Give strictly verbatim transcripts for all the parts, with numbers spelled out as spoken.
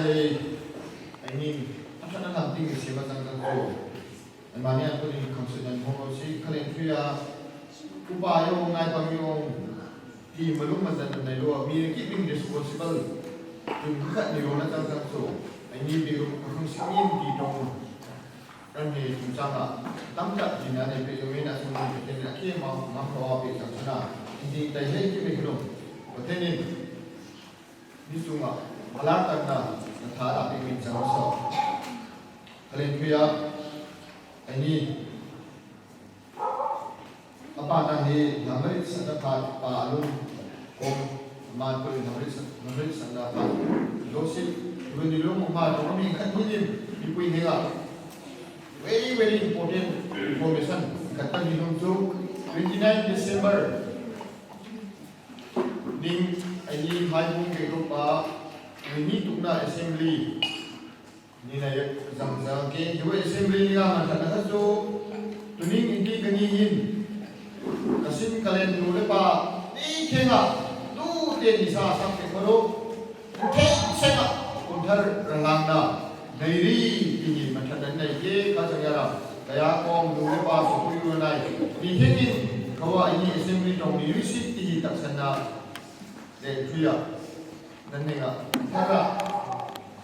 Ai, ai ni, a thana lam ting se ma tang tang ko. Ai mani a ko ni kam se nan ho si, kalen thuia. Upa yo, ngai pang yo. Ti malung man dan nai lo, mi ki bing responsible. Tum ka ni lo na tang tang so. Ai ni bi ro ka hung si ni ti tong. Kan he tum sanga. Tam tak di na ne pe yo me na sung ni pe na ke ma ma ko pe tang suna. Ti tai he ki be lo. Ko te ni. Ni sunga, malar takna, na thara pe min chang so. Kalen thuia, ai ni, apa na hi, na marit sa na pa, pa alun, ko, ma ko na marit sa, na marit sa na pa. Lo si, lo ni lo ma, lo mi kan ni ni, ni pui ni ga. Very, very important information. Kata ni lo tu, twenty-nine December. Ning, ai ni, hai bung ke ko pa, ni ni tukna assembly. Ni na yak zang zang ke, ni wa assembly ni ga man thana ka so. Tuning inti kani hin. Kasin kalen nu le pa, ni kenga, tu te ni sa sak ke ko lo. Theng senga, kun thar ralangna. Nairi, ini matan dan nai ke, ka sang yara. Kaya kong, dule pa, so kuyu nai. Ni hengin, kawa ini assembly tong ni yusi, tihi taksanna. De, tuya. Nan nenga, thara.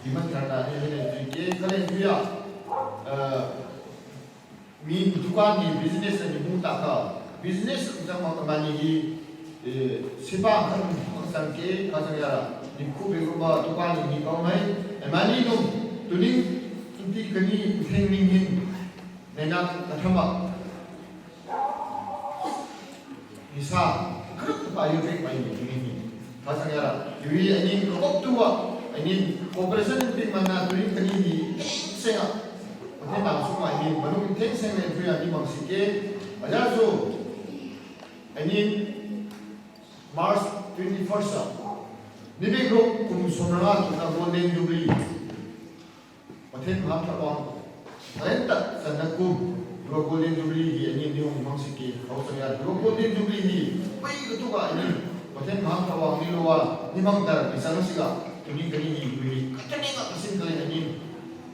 Di man thara, ni hengin, tuike, kalen tuya. Eh, Min dukan ni business ni hung taka. Business jang ma mani hi, eh, sipa kan sang ke, ka sang yara. Ni ku be ko ba dukan ni kau mai. Eh, mani nung, tuning, inti kani, theng ning hin. Nena, katama. Isa, kerep pa yu bek mai ni, ni, ni. Ka sang yara, yu hi, ai ni, kop tua, ai ni, cooperation ping mana turing kani ni, teng senga. Oke, langsung ai ni, manung teng senga yu hi, ai ni, mangsike. Aja so, ai ni, March twenty-first a. Ni bek ro, kum som ranga, tuna Golden Jubilee. Pathen Mahaprabhu. Pathen ta sanna kum. Dua Golden Jubilee hi, ai ni, ni hung mangsike. Hau saya. Dua Golden Jubilee hi. Pai ka tu ka, ai ni. Pathen Mahaprabhu ni lo wa. Ni mang tar, ni sang siga. Tuni kani ni, ni. Katani ka kasin kali, ai ni.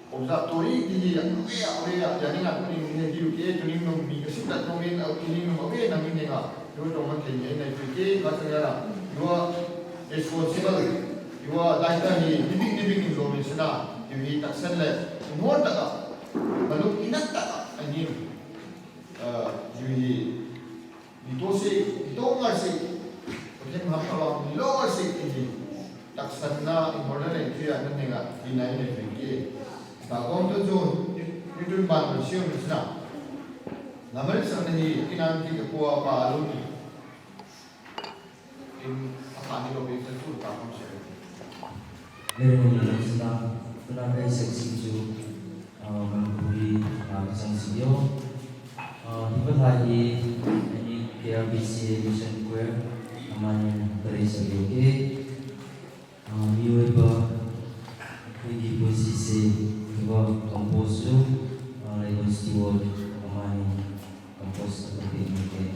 Observe tori, ni, ni, ya, ya, ya, ya, ni nga, tuni ni, ni, ni, ke, tuni nung, ni, kasin ta, tuni, au, tuni nung, awe, na, ni, ni, nga. Dua tong man, ni, ni, ni, ke, ka saya. Dua responsible. Iwa daita ni, nibing, nibing ni lo me sena, iwi taksan le, umur taka, baluk inak taka, ai ni, eh, iwi, ni tosi, ni tongar si, Pathen Mahaprabhu, ni longar si, ini, taksan na, umur na, itu ya, nan nenga, inai, inai, inai, ta kong tu ju, ni, ni tun ban, ni siu, ni sena. Lamar sa na ni, kinan, ki, kapua, pa, alun, Ning, apa ni lo bisa tu tak konsep. Lemo ni lo sila, pernah kai seksi tu, eh, Manipuri, eh, seksi yo. Eh, di ba lagi, ini K R B C A Mission Choir, namanya Teresa Yoke. Eh, miwe ba, ini posisi, di ba compose tu, eh, Raymond Stewart, namanya compose seperti ini.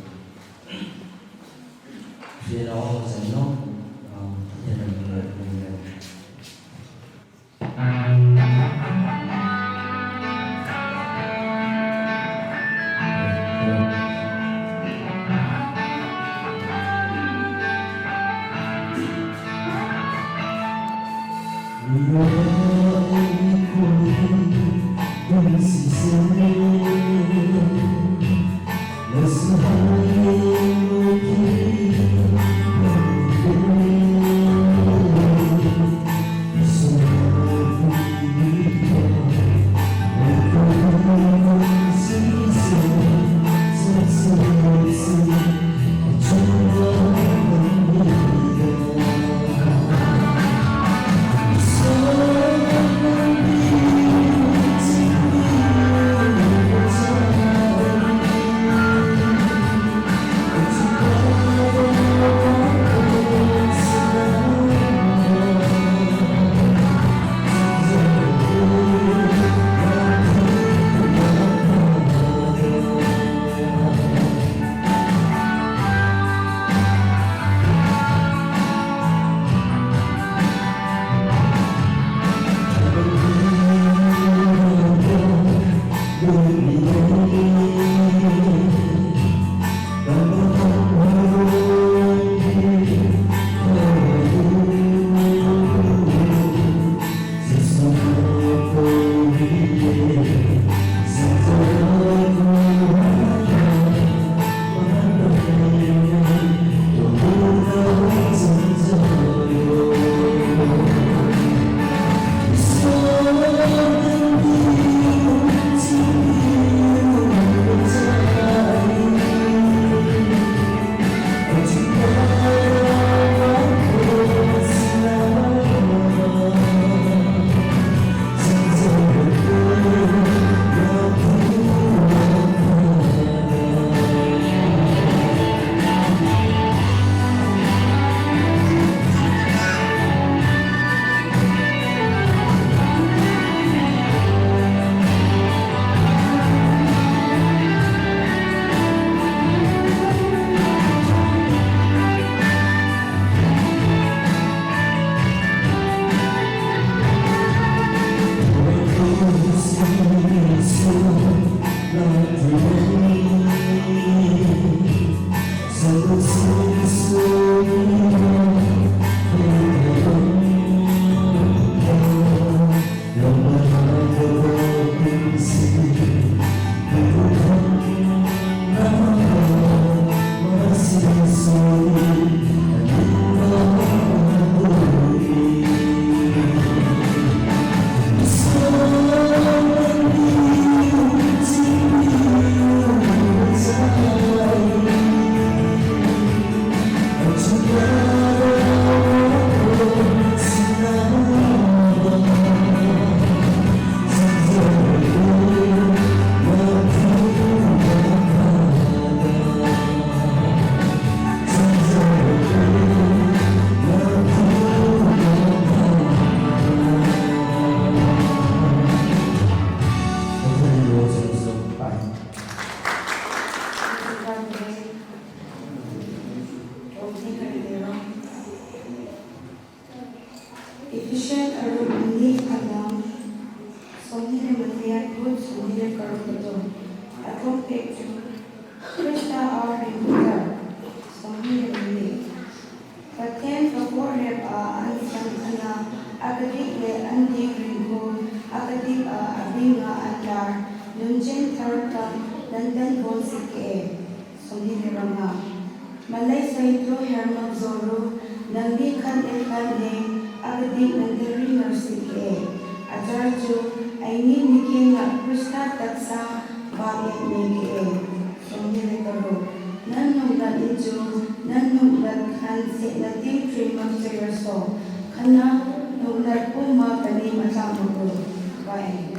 Ephesian aru mani atam, somni le mani atam, somni le karuk atam. Atam pek ju, Krista aw ringkutar, somni le mani. Patayan kaporep a an san ana, agadik le an dik ringkul, agadik a abing a andar, nunjen tarkam, dandan bon sike. Somni le ranga. Malai saitu hermang zoru, nang ni kan ekan ne, agadik nang deri narsik e. Ajar ju, ainin niken nga Krista taksa, ba ek ne ke e. Somni le karu. Nang nung lat iju, nang nung lat kan se nating trimak jayar so. Kana nung lat puma kani mata muku. Ba ek.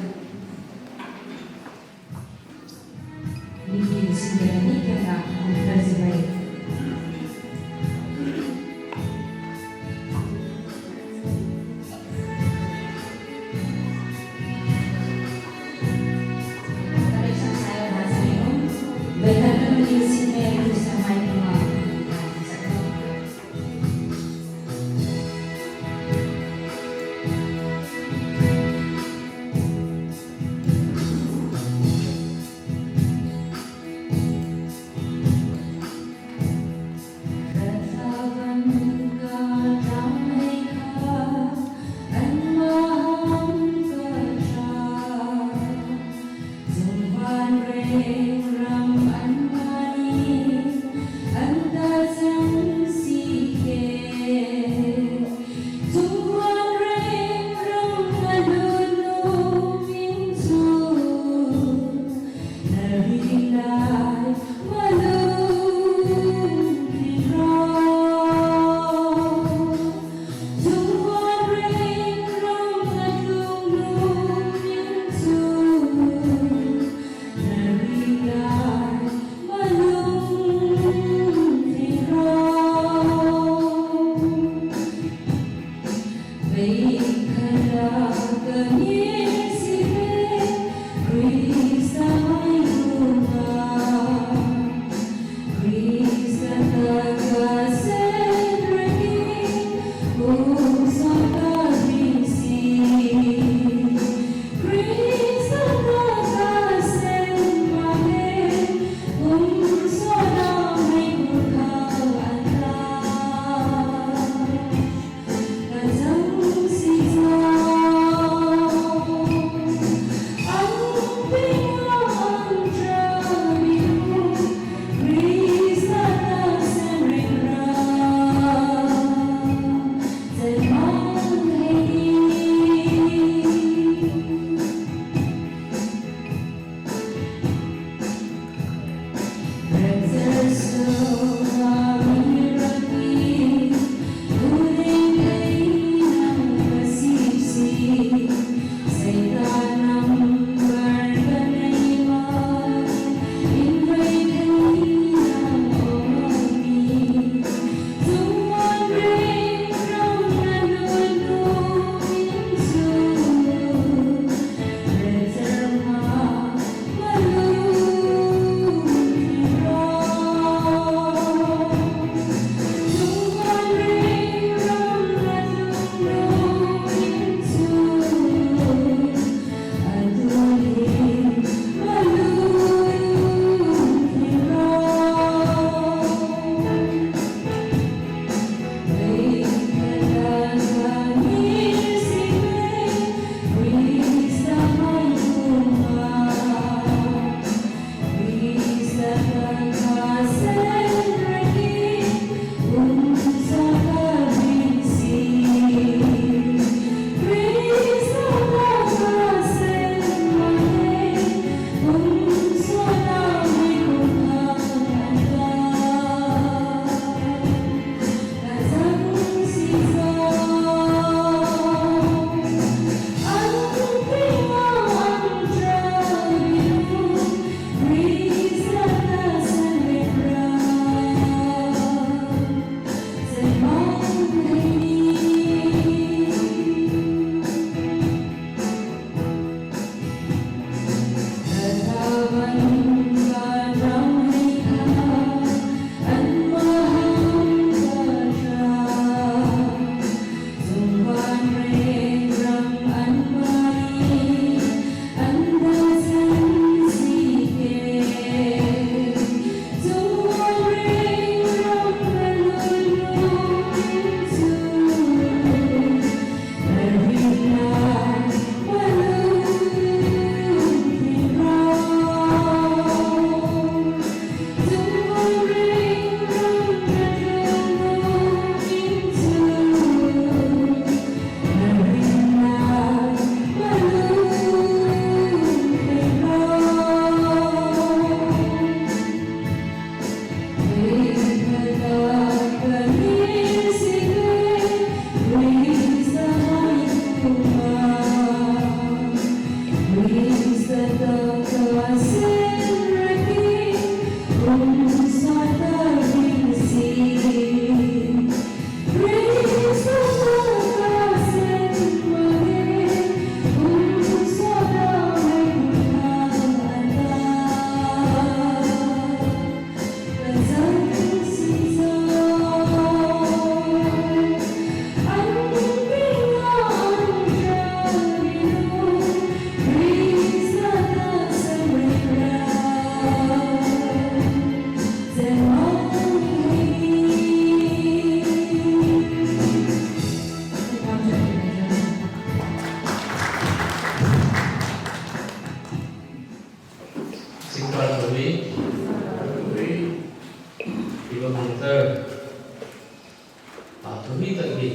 Hi ta hi,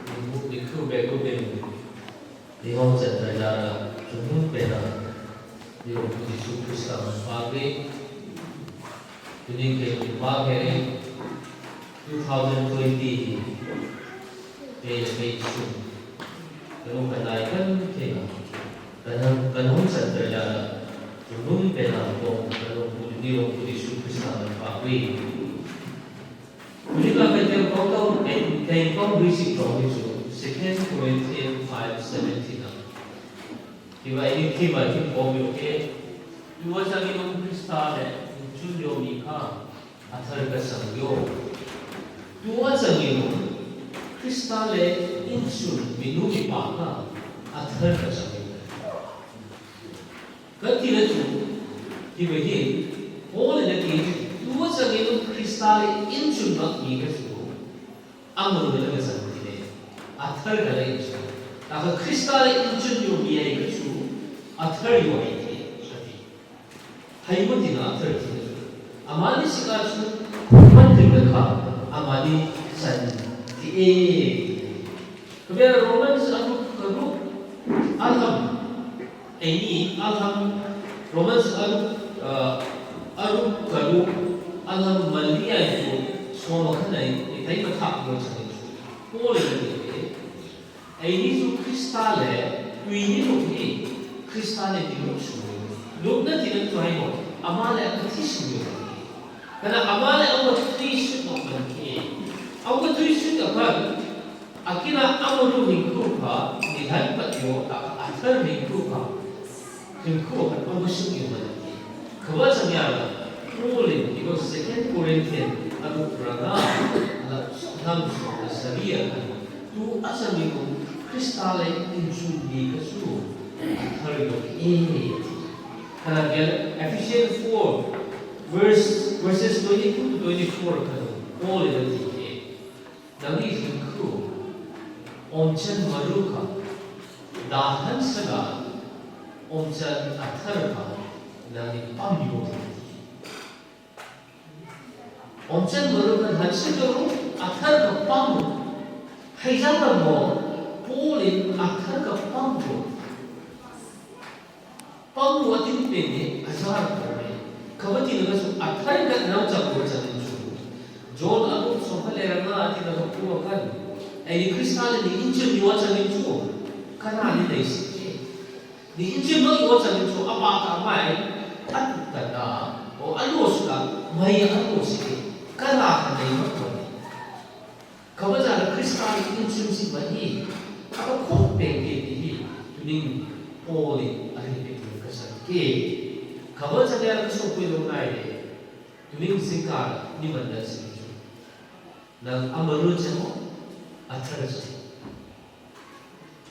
ni bu, ni ku be ku be ni. Ni hong chan ta ja la, chu hung pe na. Ni hong ku Jisu Krista man pa be. Tuning ke ni pa ke ni. Two thousand twenty. Ke le ke chu. Ke hong ka dai kan ke na. Kan hong, kan hong chan ta ja la. Chu hung pe na ko, kan hong ku, ni hong ku Jisu Krista man pa be. Tuni ka kei teng kong tau, kei, kei kong basic kong ni chu, Second Corinthians five seventeen a. Kiwa ini kiwa ki kong yo ke, tua chang ino Krista le, inchun yo mi ka, athar ka chang yo. Tua chang ino Krista le, inchun mi nu mi pa ka, athar ka chang yo. Kati la chu, kiwa hin, Paul in a ti chu, tua chang ino Krista le inchun mak mi ka chu, a manu le ka chang ti le, athar ka le inchun. Taka Krista le inchun yo mi ai ka chu, athar yo ai ti, sa ti. Hai mo ti na athar ti na chu. Amani si ka chu, man ti ka ka, amani san ti e. Khawian Romans a ruk, ka ruk, a lham. Eini, a lham, Romans a ruk, uh, a ruk, ka ruk, a lham mali ai ko, soma khanai, i tai ma thak ko chani. Paul le ni, eini chu Krista le, tui ni luk ni, Krista le ni luk su. Luk na ti na tu ai mo, ama le a ti su ni. Kana ama le a ti su no man ke. A ti su no man. Akina a manu hingkhu ka, ni han pat yo, taka athar hingkhu ka. Hingkhu ka, a manu suk yo man ki. Khawa chang ya la, Paul in, ki ko Second Corinthian, a ruk ra nga, a lham sawm le sari a kan. Tua chang ino Krista le inchun mi ka chu, athar yo e. Kana gel Ephesians four, verse, verses twenty-two to twenty-four kan. Paul in a ti ke. Nangni hingkhu, omchan maru ka, dahan saga, omchan athar ka, nangni pam yo. Omchan maru ka dahan saga ru, athar ka pam ru. Hai jang la mo, Paul in athar ka pam ru. Pam ru a tin pe ne, ajar ko ne. Khawa ti na ka chu athar ka nau cha ko cha ni chu. John a ruk sawm le ra nga a ti na ka pu a kan. Ai ni Krista le ni inchun yo cha ni chu. Kana ni dai si ke. Ni inchun yo cha ni chu a pa ka mai. A tu ka na. O a lo su ka. Mai a lo si ke. Kana ka dai ma ko ne. Khawa jang la Krista inchun si ma hi, khawa khok pe ke ti hi, tuning Paul in a repeat ka sa ke. Khawa jang la ka so pe lo nai le, tuning singkar ni man da si chu. Nang a maru che mo, athar che mo.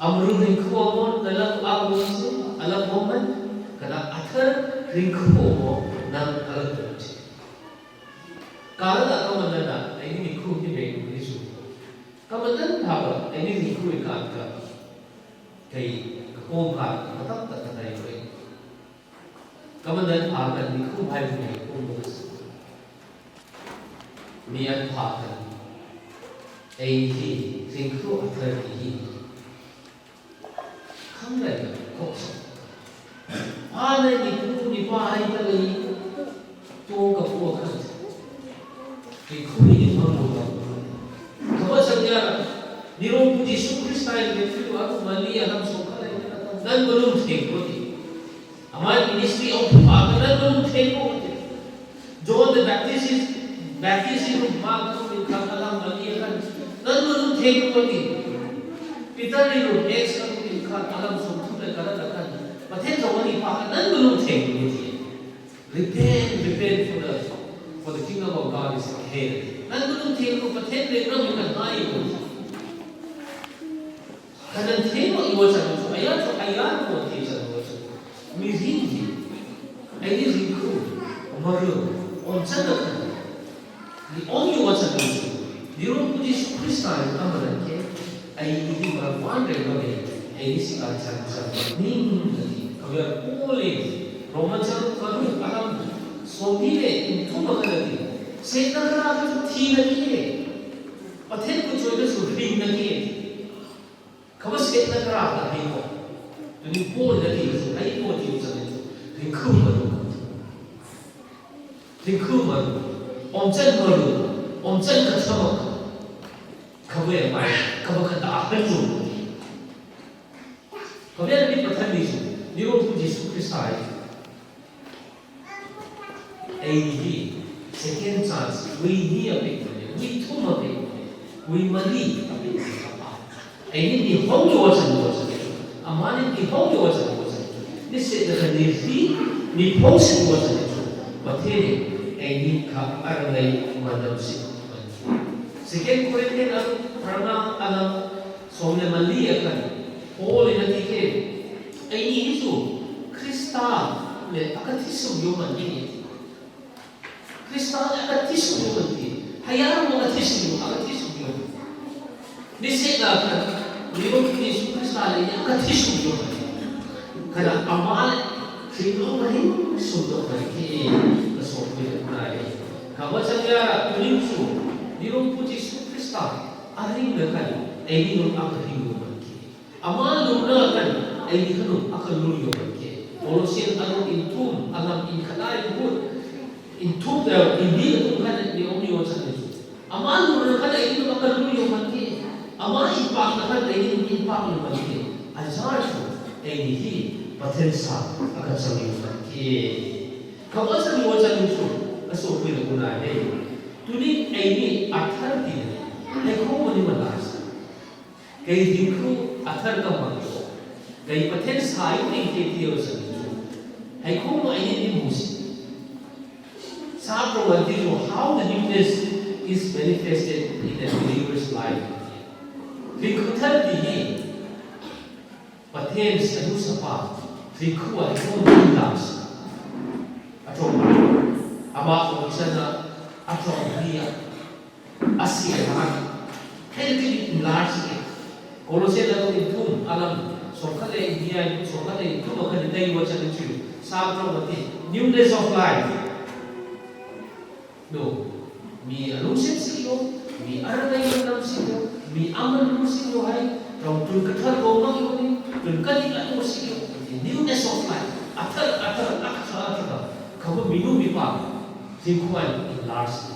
A maru hingkhu a mo, na la tu a mo si, a la mo man, kana athar hingkhu a mo, nang a la tu che. Kala da ka man da, ai ni hingkhu ni be ni su. Ka man da pha ba, ai ni hingkhu i ka ka. Kai, ka kom ka, ka tap ta ka tai ko. Ka man da pha ka hingkhu hai ni ko mo. Mi an pha ka. Ai ni hingkhu a ka ni. Kham lai ka, khok sa. A lai ni ku ni pa ai ka lai. To ka pu a kan. Ni ku ni ni pa mo ka. Khawa chang ya. Ni ro pu Jisu Krista i ni ku a ku Maria lam so ka lai. Nan belum theng ko ni. Amai ministry of pa ka nan belum theng ko ni. John the Baptist is, Baptist is mark tu in kha kalam bagi akan. Nan manu theng ko ni. Peter ni ru ex aku in kha kalam sum tu le kalam akan. Pathen sa wani pa nan manu theng ko ni. Repent, repent for the, for the kingdom of God is at hand. Nan manu theng ko Pathen le ram kan nai ko. Kanan themo i wacha no chu, aya chu, aya no te cha no chu. Mi ring hi. Ai ni ring ku. Maru. On cha na ka. Ni on i wacha no chu. Ni ro pu Jisu Krista i amara ke. Ai ni hi ma wan re ma be. Ai ni si ka cha cha. Ning na ni. Ka ya ko le. Roma cha ru ka ru ka ram. So ni le. In tu ma ka na ni. Se na ka na ka ti na ni le. Pathen kutsuoina chu hringna ki. Khawa setna kara ka hring ko. Tuni Paul na ti chu, ai Paul ti chu, hring khu ma lu. Hring khu ma lu. Om chan ma lu. Om chan ka chama. Khawa mai, khawa ka da ka chu. Khawa ni Pathen ni chu, ni Lawmpu Jisu Krista ai. Eini hi second chance, vei hni a peimawh le, vei thum a peimawh le, vei mali a peimawh le. Eini ni hong yo chan yo chan. Amani ni hong yo chan yo chan. Ni se da ni hi, ni hong se yo chan yo. Pathen eini kha a rangai ma dam si. Second Corinthians a ranga a lang som le mali a khan. Paul in a ti ke, eini hi chu Krista le a ka thi suk yo man ke. Krista le a ka thi suk yo man ke. Haiya mo a ka thi suk yo, a ka thi suk yo. Ni se da khan, ni Lawmpu Jisu Krista le a ka thi suk yo man ke. Kha ama le thi lo man suk yo man ke. Ka suk yo man ke. Khawa chang ya, tuni chu, ni Lawmpu Jisu Krista a hringna khan, eini nung a ka hring yo man ke. Ama lulna khan, eini khan a ka lul yo man ke. Colossians a ruk in thum, a lang in khat a in gut. In thum, eh, in hni a tung khan, ni om yo chan ni chu. Ama lulna khan, eini khan a ka lul yo man ke. Ama inpakna khan, eini khan inpak yo man ke. Ajar chu, eini hi Pathen sa a ka chang yo man ke. Khawa chang yo chan ni chu, a suk yo man ke. Tuni eini a thar ti ni. Hei kho ni ma la sa. Kei hring khu a thar ka mang yo. Kei Pathen sa yo ni kei ti yo sa ni chu. Hei kho mo ai ni ni mu si. Sa program ti yo, how the newness is manifested in a believer's life. Hring khu thar ti hi. Pathen sa nu sa pa. Hring khu a hring khu ni la sa. A trong. Ama ong sa na. A trong ni a. A si a han. Hel ki in lar si. Colossians a ruk in thum, a lang, sawmkhat le in hni, sawmkhat le in thum, a khan in dai wa chan in chu. Sa a ruk a ti, newness of life. No. Mi a lungsim si yo, mi a rangai yo nam si yo, mi a man lu si yo hai, rong tun ka thar ko mang yo ni, tun ka ni a to si yo, newness of life. A thar, a thar, a thar, a thar. Khawa mi nu mi pa, hring khu a in lar si.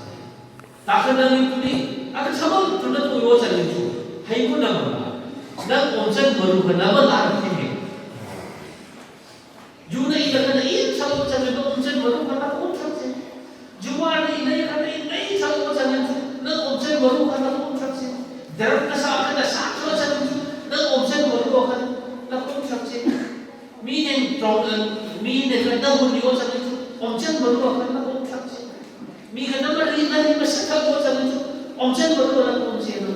Takha nang ni tuni, a ka chama tuni tu yo chan ni chu. Hei ko na ma. Nang om chan ma ru ka na ma la ki me. Ju na i na ka na i chama chan ni om chan ma ru ka na om chan se. Ju wa na i na ka na i na i chama chan ni chu. Nang om chan ma ru ka na om chan se. Dar ka sa ka na sa chama chan ni chu. Nang om chan ma ru ka na om chan se. Mi neng trong, mi neng ka na hun yo chan ni chu. Om chan ma ru ka na om chan se. Mi ka na ma ri na ri ma sa ka ko chan chu. Om chan ma ru na om chan na.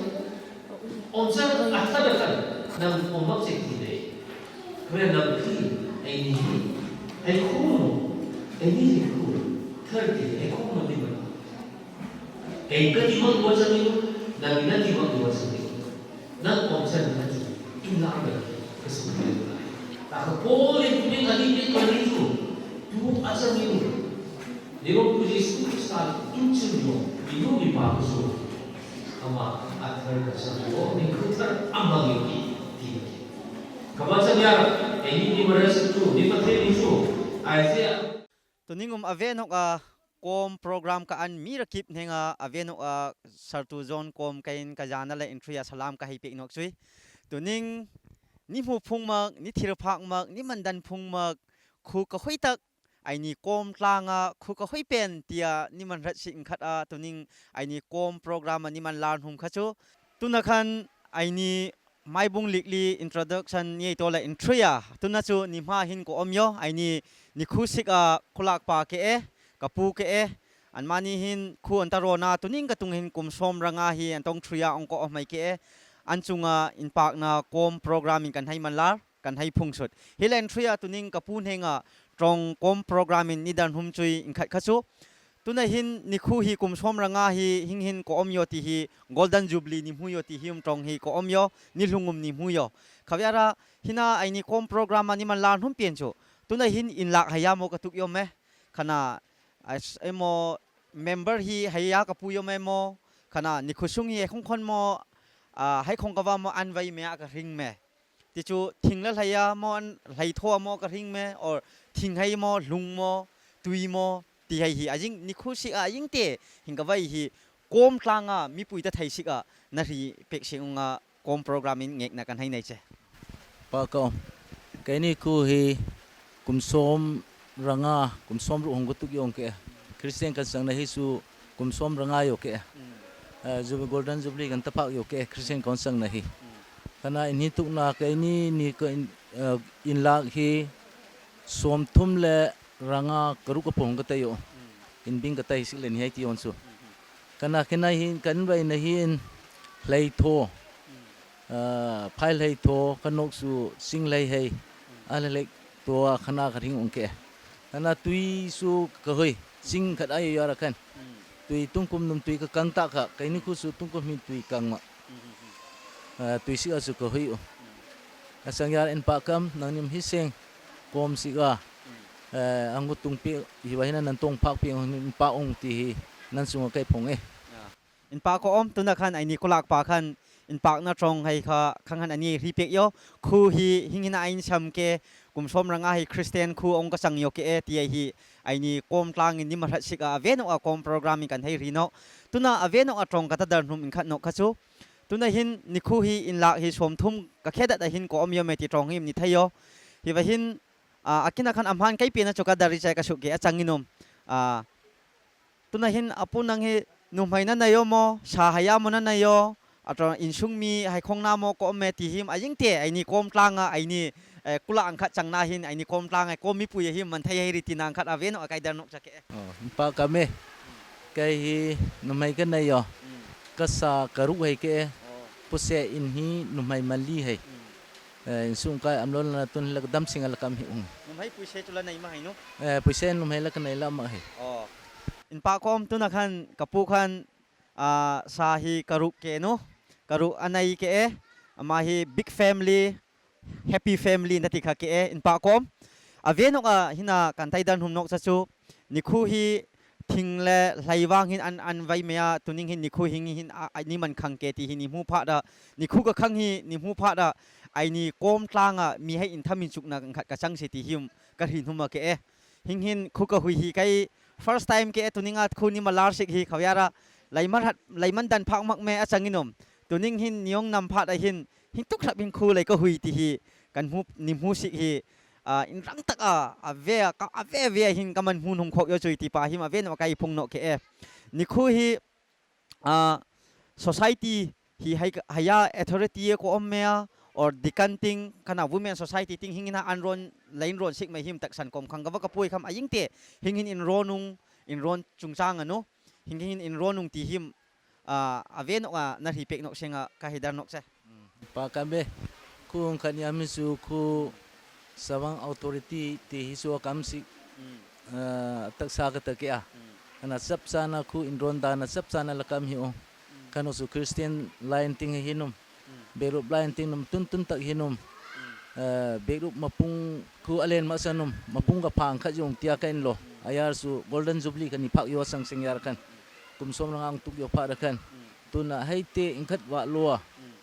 Om chan a thar a thar. Nang om mak chan ki de. Kre nang ki, ai ni hi. Ai ko mo. Ai ni hi ko. Thar ki, ai ko mo ni ma. Ai ka ni ma ko chan ni. Nang na ni ma ko chan ni. Nang om chan na chu, in lar na, ka su ni. Ta ka Paul in tuni ka ni ni ka ni chu, tu a chan ni. Ni ro pu Jisu Krista tu chan yo, ni nu ni pa ku su. Ama a thar ka chan yo, ni ku thar ama yo ki, ti. Kaba chan ya, e ni ni mara su tu, ni pa te ni chu, Isaiah. Tuning um a ve nok a kom program ka an mi rakip hnenga a ve nok a sartu zon kom ka in ka zana le intri a salam ka hei pek nok sui. Tuning ni hmu phung mak, ni thir phak mak, ni mandan phung mak, khu ka hoi tak, ai ni kom tlang a, khu ka hoi pen, tia ni man rat sik khat a, tuning ai ni kom program a ni man lar hum kha chu. Tuna khan ai ni Maibung likli introduction ni ei to le intri a. Tuna chu ni hma hin ko om yo, ai ni ni khu sik a khulak pa ke e, ka pu ke e. An mani hin khu an ta ro na, tuning ka tung hin kum som ranga hi an tong tri a ong ko om mai ke e. An chunga inpakna kom program in kan hei man lar, kan hei phung sut. Hi le intri a tuning ka pu hnenga trong kom program in ni dan hum chui in khat kha chu. Tuna hin ni khu hi kum som ranga hi hing hin ko om yo ti hi, Golden Jubilee ni hmu yo ti hi um trong hi ko om yo, ni hlung um ni hmu yo. Khaviara hina ai ni kom program a ni man lar hum pien chu. Tuna hin in lak haya mo ka tuk yo me. Khana, ai s-, emo member hi haya ka pu yo me mo. Kana nikho sung hi haikhong khon maw, a, haikhong kava maw an vai mea ka hring me. Tichu thing le hlei a maw, an hlei tho a maw ka hring me, or thing hei maw, hlung maw, tui maw, ti hei hi. A jing nikho sik a jingte, hing kavai hi, kom tlanga, mipui ta thei sik a, na hri pek sik unga, kom program in ngekna kan hei nei che. Pa ka om. Keini kho hi, kum som ranga, kum som ruk hong ka tuk io ke. Christian kan sang na hi su, kum som ranga io ke. Mm. Eh, Jubi-, Golden Jubilee kan tapak io ke, Christian kan sang na hi. Mm. Kana in hi tukna keini ni ka in, eh, in lak hi, som thum le ranga ka ruk ka pong ka tai io. Mm. In bing ka tai sik le ni hei ti on su. Mm-hmm. Kana kena hi kan vai na hi in hlei tho. Mm. Ah, phai hlei tho, ka nok su sing hlei hei. Mm. A hlei hlei tho a kana ka hring ung ke. Kana tui su ka hui, sing khat ai io ra kan. Mm. Tui tung kum num tui ka kang ta ka, keini kho su tung kum hi tui kang ma. Mm-hmm. Ah, tui sik a su ka hui u. Mm. A sang ia ra in pa kam, nang nim hi seng, kom sik a. Mm. Eh, ang gu tung pe, hi va hi na nan tong pak pe, in pa ong ti hi, nan sung a kai phong e. Ah. In pa ko om, tuna khan aini kolak pa khan, in pakna trong hei kha, khang han ani hri pek io, kho hi, hing hin a in sam ke, kum som ranga hi Christian kho ong ka sang io ke e, ti ai hi, aini kom tlang in ni ma hrat sik a, ave no a kom program in kan hei hri no. Tuna ave no a trong ka ta dar hnum in khat no kha chu. Tuna hin, nikho hi in lak hi som thum ka khe dat a hin ko om io me ti trong hi ni thei io. Hi va hin, a, a kina khan a hman kai pe na chu ka dar ri chai ka suk ke a chang in um. A, Tuna hin a pu nang hi numhai na nei io maw, sa hai a maw na nei io, a tro insung mi hai khong na maw ko om me ti him a jingte, aini kom tlang a, aini, eh, kula ang khat chang na hin, aini kom tlang a, kom mipui a him man thei hei ri ti nang khat ave no a kai dar nok cha ke. Oh, in pa ka me. Kai hi numhai ka nei io. Mm. Ka sa ka ruk hei ke. Oh. Puse in hi numhai man li hei. Mm. Eh, insung kai am lo la tun la dam sing a la kam hi ung. Numhai puise chu la nei ma hai no? Eh, puise numhai la ka nei la ma hai. Oh. In pa ko om tuna khan, ka pu khan, ah, sa hi ka ruk ke no. Ka ruk a nei ke e. Ama hi big family, happy family na ti kha ke e. In pa ko om. Ave nok a hina kan tai dar hnum nok cha chu. Nikho hi thing le hlai vang hin an, an vai mea, tuning hin nikho hing hin a, a, ni man khang ke ti hi ni hmu pha da, nikho ka khang hi ni hmu pha da, aini kom tlang a mi hei in tham in chukna khat ka chang se ti him ka hri hnum a ke e. Hing hin kho ka hui hi kai first time ke e tuning a kho ni ma lar sik hi khaw ia ra, lai man hat, lai man dan phak mak me a chang in um. Tuning hin ni ong nam pha da hin, hin tuk hrap hin kho lai ka hui ti hi, kan hmu, ni hmu sik hi, a, in rang tak a, a ve a, ka, a ve ve a hin ka man hmun hung khok io chui ti pa him a ve no kai phung no ke e. Nikho hi, a, society hi hai, hai a authority e ko om me a, or deacon ting, kana women society ting hing hina an ron, lain ron sik me him tak san kom khang ka va ka pui kham a jingte, hing hin in ron ung, in ron chungchang a no, hing hin in ron ung ti him, a, ave nok a, na hri pek nok seng a, ka hei dar nok se. Mm. Pa ka me. Kho ong khan ia mi su kho Sawang authority ti hi su a kam sik. Mm. A, taksa ka ta ke a. Mm. Ana sap sana kho in ron dana sap sana la kam hi ong. Mm. Khan o su Christian line ting hi num. Mm. Bekrup line ting num tun tun tak hi num. Mm. A, bekrup mapung kho a len ma sa num. Mapung ka phang khat jong tia ka in lo. Mm. A ia su Golden Jubilee kani phak io sang seng ia ra khan. Kum som ranga ang tuk io phak ra khan. Mm. Tuna hai te in khat va lo a. Mm.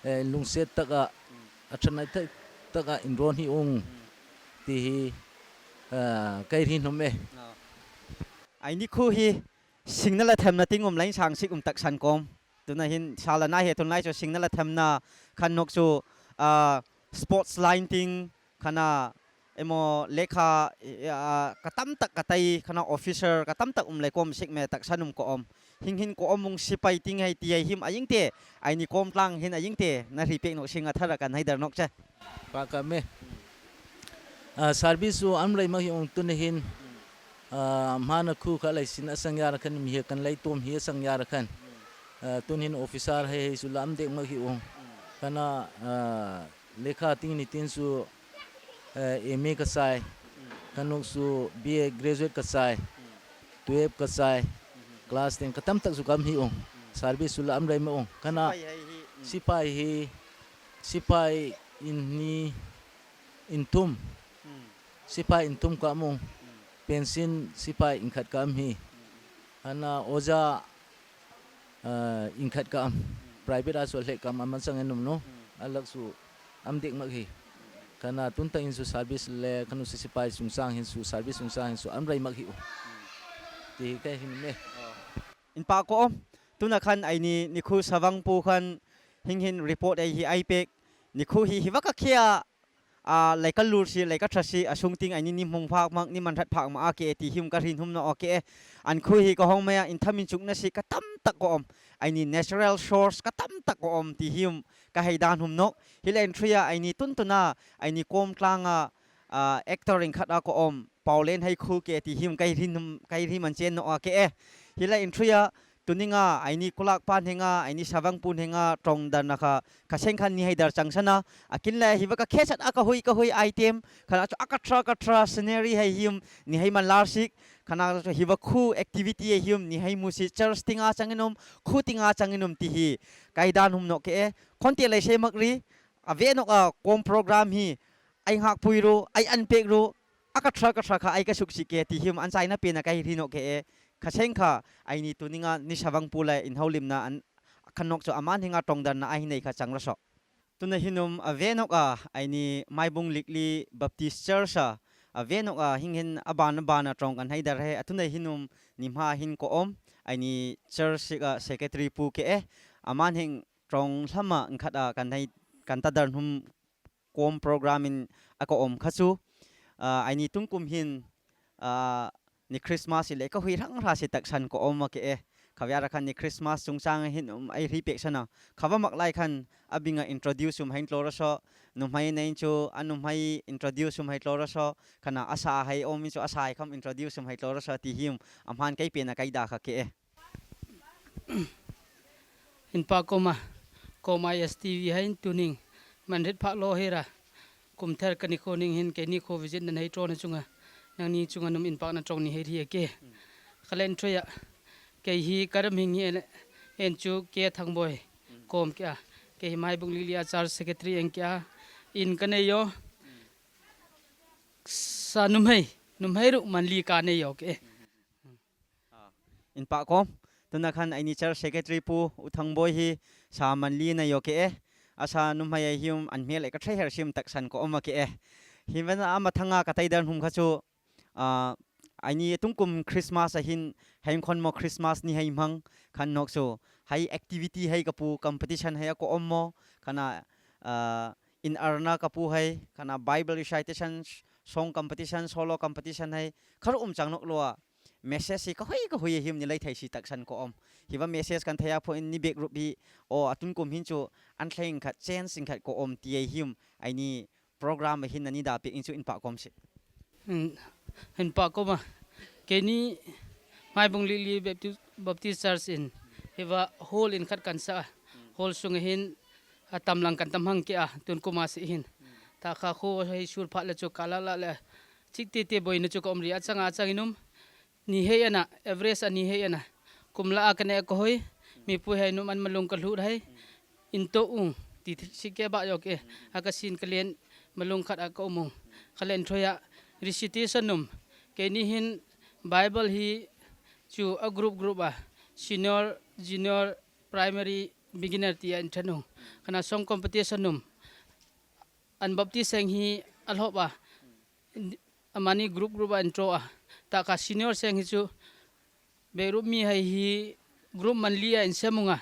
Eh, lungset tak a, mm, a thanai tak, tak a in ron hi ung. Mm. Ti hi, ah, kai hri hnum e. Oh. Aini kho hi, singna la themna ting um lain sang sik um tak san kom. Tuna hin, sala na hi, tun lai chu singna la themna, khan nok chu, ah, sports line ting, Khan a, emo lekha, eh, a, ka tamtak ka tai, khan a officer, ka tamtak um lai kom sik me taksan um ka om. Hing hin ka om ung sipai ting hai ti hai him a jingte, aini kom tlang hin a jingte, na hri pek nok sing a thar a kan hai dar nok che. Pa ka me. A, service su am lai ma hi ung tun hin, a, mana khu ka lai sin a sang yar khan mi hi kan lai tom hi a sang yar khan. A, tun hin officer hai hai su lam dek ma hi ung. Khan a, a, Lekha ting ni tin su, eh, M A ka sai. Khan nok su B A graduate ka sai. Twelve ka sai. Class ten ka tamtak su kam hi ung. Service su la am rai ma ung. Khan a sipai hai hi, mm, sipai hi, sipai in ni, in thum. Mm. Sipai in thum kam ung. Mm. Pension sipai in khat kam hi. Mm. Khan a oja Ah, ingkhat ka am. Private a su a leh ka am, am a chang en um no. A lak su am dek mak hi. Kana tunta in su service le, kanu sisipai sungsang hin su, service sungsang hin su, am rai mak hi u. Ti hi ka hin me. Inpah ko om. Tuna khan aini, ni khu sawang pu khan hing hin report ai hi ai pek. Ni khu hi hi wa ka khia a, lai ka lur si, lai ka tha si, a sung ting aini ni hmong phak mak, ni man that phak mak a ke e ti hi um ka hrin hum no o ke e. An khu hi ka hong mai a, in tham in chukna si ka tam tak ko om. Aini natural source ka tam tak ko om ti hi um ka hei dan hum no. Hi lai in thui a aini tuntuna, aini kom tlang a, a, actor in khat a ko om. Pau len hai khu ke ti hi um ka hrin hum, ka hrin man chen no o ke e. Hi lai in thui a, Tuning a, aini kulak pan henga, aini sawang pun henga, trong darna kha, ka seng khan ni hai dar chang sana, a kin le hi wa ka khesat a ka hui, ka hui item, khan a chu a ka tra, ka tra scenery hai hi um, ni hai man lar sik, khan a chu hi wa khu activity hai hi um, ni hai mu si church ting a chang en um, khu ting a chang en um ti hi, ka hei dan hum no ke e, khon te lai se mak ri, a ve nok a kom program hi, ai hak pui ru, ai an pek ru, a ka tra, ka tra kha, ai ka suk sik ke ti hi um an chai na pe na ka hei hri no ke e, Kha seng kha, aini tuning a ni sawang pu le in haulimna an, khan nok chu a man henga trong darna a hin nei kha chang ra so. Tuna hin um a ve nok a, aini Maibung Likli Baptist Church a, a ve nok a hing hin a ban a ban a trong kan hai dar he, a tuna hin um ni hma hin ko om, aini church sik a secretary pu ke e, a man heng trong hlama in khat a kan hai, kan ta dar hum kom program in a ka om kha chu, a, aini tun kum hin, a, ni Christmas i le ka hui rang ra si tak san ka om a ke e. Kha via ra khan ni Christmas chungchang hin um ai hri pek sana. Kha va mak lai khan a bing a introduce um hai tlo ra so. Numhai nei chu a numhai introduce um hai tlo ra so. Khan a sa hai om in chu a sa hai kham introduce um hai tlo ra so ti hi um a hman kai pe na kai da kha ke e. Inpah ko ma, ko ma S T V hai in tuning, man rit phak lo hera, kum thar ka ni kho ning hin ke ni kho visit nan hai tro na chunga, nang ni chunga num inpah na trong ni hai ri ke. Kha len tro ya, ke hi karam hing hi en, en chu ke thang boi, kom ke a, ke hi Maibung Likli a church secretary en ke a, in ka nei yo, sa numhai, numhai ru man li ka nei yo ke. A, inpah ko, tuna khan aini church secretary pu, U Thangboi hi, sa man li na yo ke e. A sa numhai ai hi um an hmel e ka thei her sim tak san ko om a ke e. Hi ven a ma thanga ka tai dan hum kha chu, a, aini tun kum Christmas a hin, hein khon mo Christmas ni hai hmang, khan nok chu, hai activity hai ka pu competition hai a ko om mo, khan a, a, in arna ka pu hai, khan a Bible recitation, song competition, solo competition hai, kha ru um chang nok lo a, message hi ka hoi ka hoi hi um ni lai thei si tak san ko om. Hi va message kan thei a pho in ni bek rup hi o a tun kum hin chu an thleng khat chance in khat ko om ti ai hi um aini program hin ani da pek in chu inpah ko om si. Hmm, inpah ko ma. Keini Maibung Likli Baptist, Baptist Church in hi va hall in khat kan sa. Hall sung hin a tam lang kan tam hang ke a tun kum a si hin. Ta kha kho hai sur pha le chu ka la la le. Chik te te boi na chu ka om ri a chang a chang in um. Ni hei ana, average a ni hei ana. Kum la a ka ne ka hoi, mi pui hai num an malung ka hlut hai. In to ung, ti ti si ke ba yo ke. A ka sin ka len malung khat a ka um ung. Kha len thoi a, recitation num. Keini hin Bible hi chu a group group a. Senior, junior, primary, beginner ti a in than ung. Khan a song competition num. An Baptist seng hi a lhop a. Amani group group a in tro a. Ta ka senior seng hi chu be group mi hai hi group man li a in sem ung a.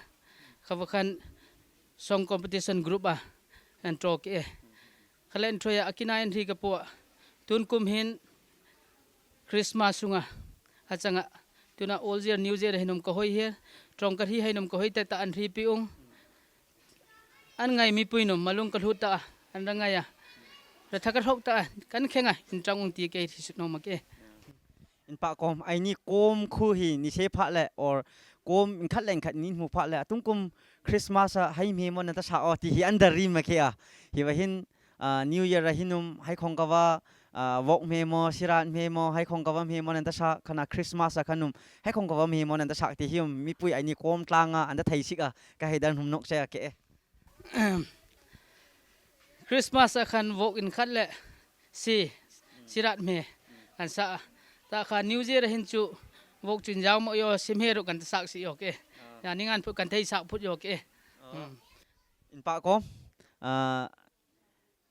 Kha va khan song competition group a in tro ke e. Kha len thoi a kina in hri ka pu a. Tun kum hin Christmas sunga. A chang a. Tuna old year, new year hin um ka hoi he. Trong ka hri hai num ka hoi te ta an hri pi ung. An ngai mipui num, malung ka hlut ta, an ra ngai a. Ra tha ka hok ta, kan khenga, in chang ung ti ke hi sut no ma ke. Inpah ko, aini kom khu hi, ni se pha le, or kom in khat leng khat ni mu pha le, a tun kum Christmas a, hai me mo na ta sa o ti hi an da ri ma ke a. Hi va hin, a, New Year a hin um, hai khong ka va, a, vok me mo, sirat me mo, hai khong ka va me mo na ta sa, khan a Christmas a khan um, hai khong ka va me mo na ta sa ti hi um, mipui aini kom tlang a, an da thai sik a, ka hei dan hum nok se a ke e. Christmas a khan vok in khat le si, sirat me kan sa a. Ta kha New Year a hin chu vok chun jao mo yo sim he ru kan ta sak si yo ke. Ya, ni ngan phut kan thei sak phut yo ke. Hmm. Inpah ko, ah,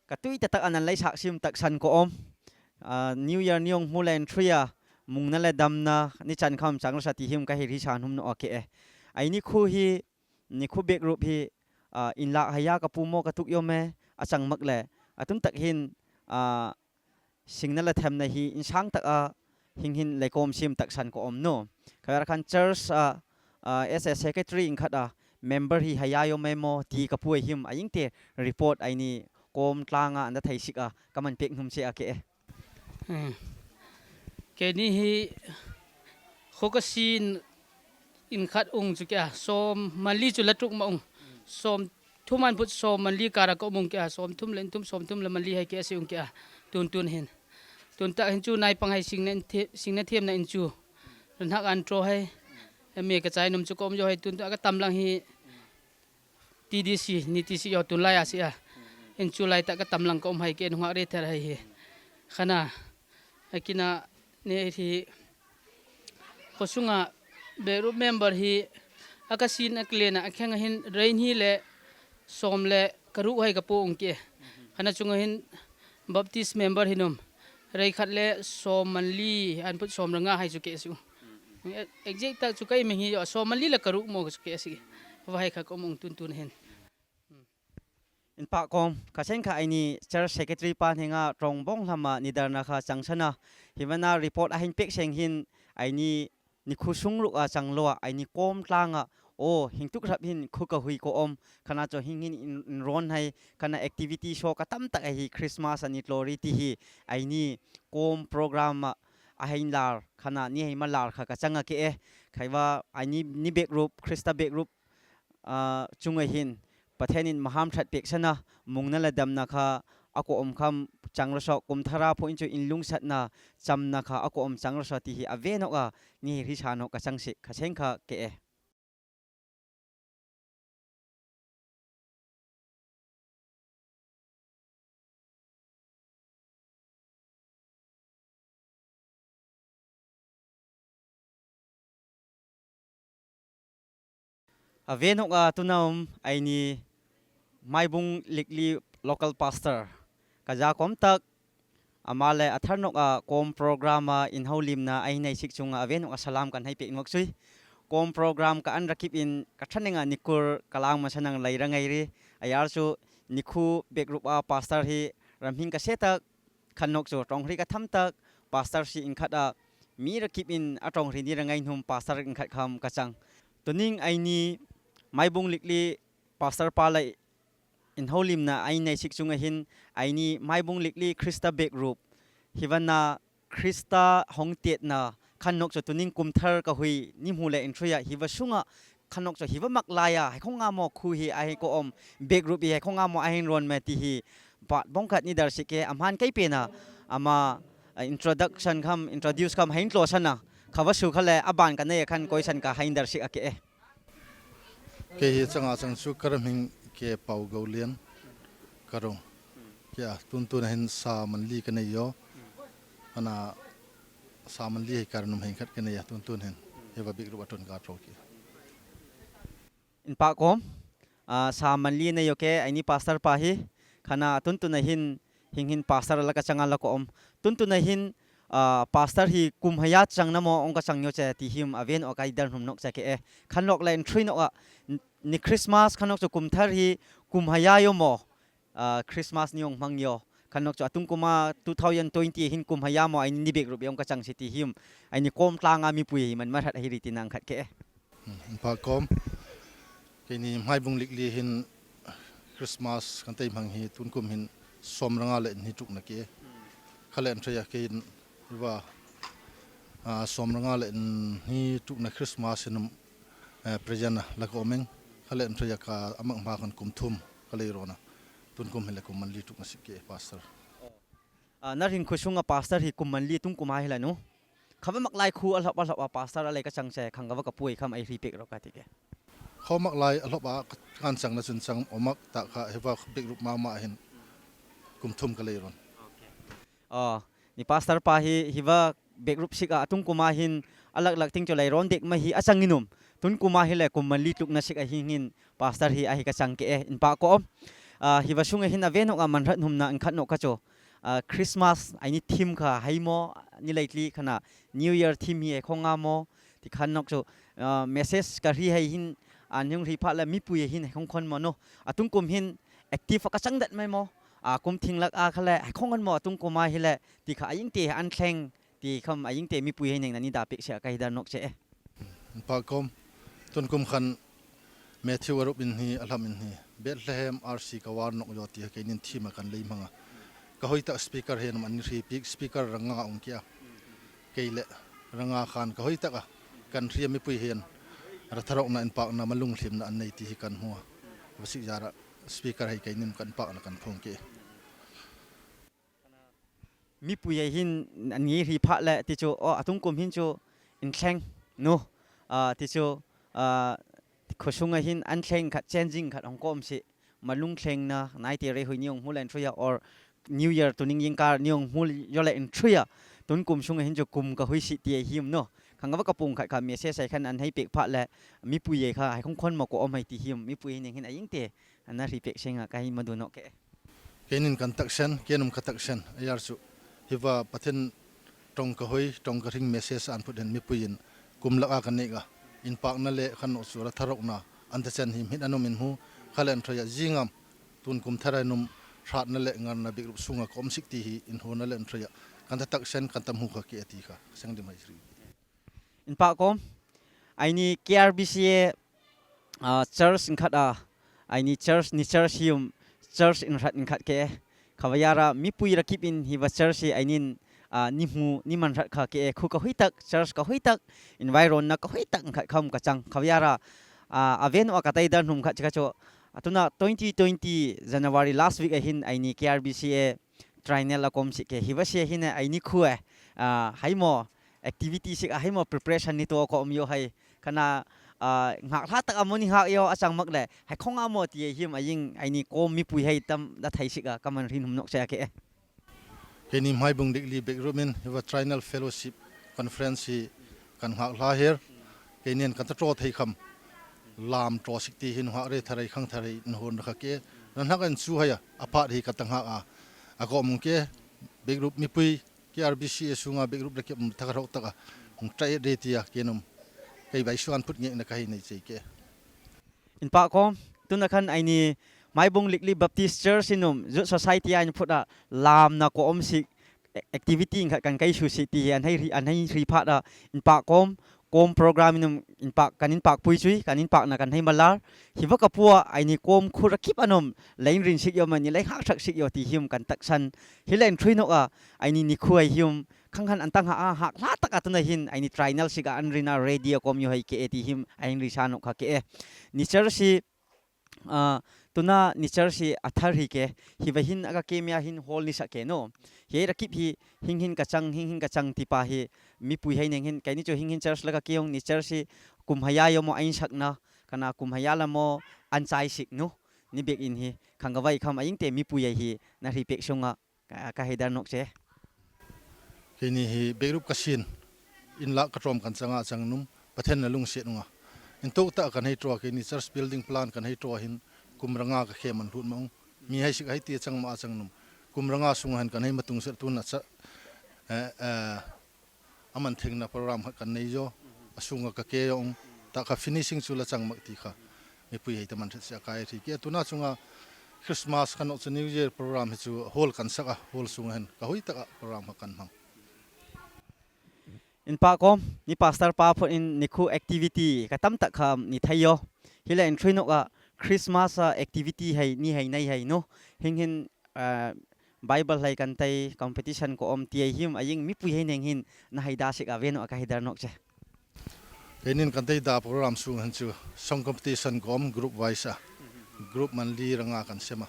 ka tui tatak a nan lai sak sim tak san ko om. Ah, New Year ni ong hmu le entry a, mungna le damna ni chan kham chang lo sa ti him ka hiri sa hnum no a ke e. Ai ni khu hi, ni khu back group hi, ah, inlak haya ka pu mo ka tuk yo me, a chang mak le. A tun tak hin, ah, singna le themna hi insang tak a hing hin lai kawm sim tak san ko om no. Kha wer khan church a, ah, as a secretary ing khat a member hi haya yo me mo ti ka pu e him a ing te report ai ni kawm tlang a an da thei sik a ka man pek hnum se a ke e. Hmm. Ke ni hi kho ka sin in khat ung chu ke a, sawm man li chu la tuk ma ung. Sawm thum an phut sawm man li kara ka um ung ke a, sawm thum le in thum, sawm thum le man li hai ke a si ung ke a, tun tun hin. Tun tak hin chu nai pang hai singna the-, singna themna in chu. Ran hak an tro hai. Emi ka chai num chu ka um yo hai tun tak ka tam lang hi. T D C, ni T C yo tun lai a si a. In chu lai tak ka tam lang ka um hai ke nung hak re ther hai hi. Khana. Ai kina ne hi. Kho sunga back group member hi a ka sin a klen a a kheng a hin rei hni le sawm le ka ruk hai ka pu ung ke. Khana chunga hin Baptist member hi num. Rei khat le sawm man li an phut sawm ra nga hai chu ke su. Exact tak chu ka i meng hi yo sawm man li le ka ruk mo chu ke si. Va hai kha ka um ung tun tun hin. Inpah ko, kha seng kha ai ni church secretary pa hnenga trong bong hlama ni darna kha chang sana. Hi mana report a hin pek seng hin ai ni, ni khu sung ruk a chang lo a, ai ni kawm tlang a. O, hing tuk rap hin khu ka hui ko om. Khana cho hing hin in, in ron hai, khana activity so ka tam tak a hi Christmas a ni tlo ri ti hi. Ai ni kawm program a, a hin lar, khana ni hai ma lar kha ka chang a ke e. Khai va ai ni, ni back group, Krista back group ah, chunga hin, Pathenin maham that pek sana, mungna le damna kha, a ko om kham chang ro so, kum thara pho in chu in lungsatna, chamna kha, a ko om chang ro so ti hi a ve nok a, ni hi sa nok ka chang si, kha seng kha ke e. A ve nok a tuna um ai ni Maibung Likli local pastor. Ka ja kom tak, ama le a thar nok a kom program a inhoulimna ai nei sik chunga a ve nok a salam kan hai pek nok sui. Kom program ka an rakip in ka thaning a nikur ka lang masa nang lai ra ngai ri. A yar chu nikhu back group a pastor hi ramhing ka se tak, khan nok chu tong ri ka tham tak, pastor si in khat a mi rakip in a tong ri ni ra ngai hnum pastor in khat kham ka chang. Tuning ai ni Maibung Likli pastor pa lai inhoulimna ai nei sik chunga hin ai ni Maibung Likli Krista back group. Hi vana Krista hong tetna khan nok chu tuning kum thar ka hui ni hmu le in thui a hi va sunga khan nok chu hi va mak lai a hai khong nga mo khu hi ai ko om back group hi hai khong nga mo ai hin ron me ti hi bat bong khat ni dar sik e a hman kai pe na ama, ah, introduction kham introduce kham hai in tlo sana kha va su kha le a ban ka nei khan koi san ka hai in dar sik a ke e. Kei hi changa chang chu ka ramhing ke Pau Golian ka ro. Kei a tun tun a hin sa man li ka nei yo. Ana sa man li hi ka ra num hin khat ka nei a tun tun hin. Hi va back group a tun ka tro ki. Inpah ko, ah, sa man li nei yo ke ai ni pastor pa hi. Khana tun tun a hin hing hin pastor la ka chang a la ko om. Tun tun a hin, ah, pastor hi kum haya chang na mo ong ka chang yo che ti him a ve nok a kai dar hnum nok che ke e. Khan nok le in thui nok a ni Christmas khan nok chu kum thar hi kum haya yo mo, ah, Christmas ni ong hmang yo. Khan nok chu a tung kum a two thousand twenty hin kum haya mo ai ni back group ong ka chang si ti him. Ai ni kom tlang a mipui hi man ma that hi ri ti nang khat ke e. Hmm, inpah ko. Kei ni Maibung Likli hin Christmas kan tei hmang hi tun kum hin sawm ra nga le hni tukna ke. Kha le an thui a kei in hi va, ah, sawm ra nga le hni tukna Christmas hin, eh, present a la ko meng. Kha le an thui a ka amak hma khan kum thum ka lei ro na. Tun kum hin le kum man li tukna sik ke pastor. Ah, na ring khu sunga pastor hi kum man li tung kum a hi la nu. Kha va mak lai khu a hlop a hlop a pastor a lei ka chang che khang ka va ka pui kham ai ri pek ro ka ti ke. Kho mak lai a hlop a kan chang na chun chang o mak ta kha hi va back group ma ma hin kum thum ka lei ron. Okay. Ah, ni pastor pa hi, hi va back group sik a tung kum a hin a lak lak ting chu lei ron dek ma hi a chang in um. Tun kum a hi le kum man li tlukna sik a hing hin pastor hi ahi ka chang ke e, ynpa ko om. Ah, hiva sung a hin a ve nok a man rat hum na in khat nok ka chu. Ah, Christmas a ini theme kha hai mo, ni lai tli kha na New Year theme hi hai khong a mo, ti khan nok chu, ah, message ka ri hai hin, an hung ri pha le mipui hin hai khong khon mo no. A tung kum hin active ka chang dat mai mo. Ah, kum thing lak a kha le hai khong an mo a tung kum a hi le, ti kha a ing te an thleng, ti kham a ing te mipui hai neng na ni da pek sia ka hi dar nok che e. Ynpa kom, tun kum khan Matthew a rup in hi, a hlam in hi, Bethlehem R C ka war nok yo ti ha keinin theme a kan lei manga. Ka hoi tak speaker hen man ri pik speaker ranga ong kia. Kei le ranga khan ka hoi tak a kan ri a mipui hen ra tharok na ynpak na malung hlim na an nei ti hi kan hmu a. Vasik jara speaker hai keinin kan pak na kan phong ke. Mipui hai hin an ngi ri pha le ti chu, o, a tung kum hin chu in thleng, no? Ah, ti chu, ah, khosung a hin an thleng khat, changing khat hong kom si. Malung thleng na, nai te rei hui ni hong hmu le in thui a, or New Year tu ning ying kar ni hong hmu yo le in thui a. Tun kum sung a hin chu kum ka hui si ti hai him, no? Khang ka va ka pung khat kha message hai khan an hai pek pha le mipui hai kha hai khong khon mo ko om hai ti him, mipui hai neng hin a ing te. Ana ri pek seng a ka hi ma du nok ke. Keinin kan tak sen, kei num ka tak sen, a yar chu. Hiva Pathen tong ka hoi, tong ka ring message an put hen mipui in kum lak a ka nei ka. Ynpak na le khan no chu ra tharok na, an ta chen him hin anum in hmu, kha le an thui a zingam, tun kum thar a num, hrat na le ngar na bik rup sung a ka om sik ti hi in ho na le an thui a. Kan ta tak sen, kan ta hmu kha ke ti kha, seng dim hai sri. Ynpa kom, a ini K R B C A, ah, church in khat a, a ini church, ni church hium, church in hrat in khat ke, kha va yara mipui ra kip in hiva church hi a inin, ah, ni hmu, ni man hrat kha ke, khu ka hui tak, church ka hui tak, environ na ka hui tak in khat kham ka chang, kha va yara, ah, a ven wa ka tai dan hum khat chi ka cho, ah, tuna twenty twenty January last week a hin a ini K R B C A, Trinal a kom si ke, hiva si a hin a ini khu e, ah, hai mo, activity sik a hai mo preparation ni to ko om yo hai. Kana, ah, ngak hla tak a mo ni ngak yo a chang mak le. Hai khong a mo ti a him a ing a ini kom mipui hai tam da thai sik a ka man rin hum nok se a ke. Keini Maibung Dikli bek rumin hiva Trinal Fellowship Conference hi kan ngak hla her. Keini an kan ta tro thei kham. Lam tro sik ti hin ngak re tharai khang tharai in hon kha ke. Nan hak an su hai a, a pat hi ka ta ngak a. A ko mung ke bek rup mipui K R B C A sunga bek rup da ke um ta ka rok tak a. Hung trai re ti a ke num. Kei bai suan put ngek na ka hi nei chei ke. Ynpa kom, tuna khan a ini Maibung Likli Baptist Church in um, Youth Society a in phut a, lam na ko om sik, activity in khat kan kai su sik ti hi an hai ri, an hai ri phat a, ynpa kom, kom program in um, ynpa, kan ynpa pui chui, kan ynpa na kan hai malar, hiva ka pua, a ini kom khur a kip an um, lai rin sik yo man ni lai hak thak sik yo ti him kan tak san, hi lai thui nok a, a ini ni khu a him, Khang han an tang ha a hak hla tak a tuna hin a ini Trinal sik a an rin a ready a kom yo hai ke e ti him a hin ri sa nok kha ke e. Ni church hi, ah, tuna ni church hi a thar hi ke, hiva hin a ka ke mia hin hall ni sa ke no. Hi ra kip hi hing hin ka chang, hing hin ka chang ti pa hi mipui hai neng hin, keini chu hing hin church la ka ke ong ni church hi kum haya yo mo a in sak na, kana kum haya la mo an chai sik no. Ni bek in hi, khang ka vai kham a ing te mipui hai hi, na ri pek sung a. Ka, ka hei dar nok che. Keini hi bek rup ka sin. In la ka trom kan changa chang num. Pathen na lungsiat unga. In tok ta kan hei tro keini church building plan kan hei tro hin. Kum ranga ka khe man lut ma ung. Mi hei sik hei ti chang ma chang num. Kum ranga sunga hin kan hei matung ser tuna cha. Eh, eh, A man thengna program khat kan nei zo, a sunga ka ke ong, ta ka finishing chu la chang mak ti kha. Mipui hei ta man ri sia kai ri ke tuna chunga Christmas khan chu New Year program hi chu hall kan sak a, hall sunga hin ka hoi tak a program kha kan hmang. Ynpa kom, ni pastor pa phot in ni khu activity ka tam tak kha ni thei yo. Hi la in thui nok a Christmas a activity hei ni hei nei hei no. Hing hin ah, Bible hlai kan tei competition ko om ti ai him a ing mipui hei neng hin na hei da sik a ve no a ka hei dar nok che. Keinin kan tei da program sung han chu song competition ko om group wise a. Group man li ranga kan sem a.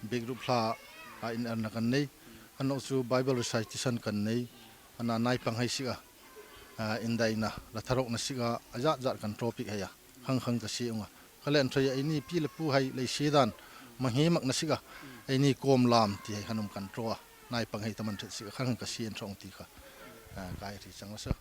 Bek group hla a in arna kan nei. Kan nok chu Bible recitation kan nei. Ana nai pang hei sik a. Ah, indaina, la tharok na sik a, a zat zat kan topic hei a. Khang khang ka si unga. Ka len thoi a ini pi le pu hai lei si dan. Manghi mak na sik a. Ini kom lam ti hei khanum kan tro a. Nai pang hei ta man thet sik a khang khang ka si en trong ti kha. Ah, kai ri chang la sa.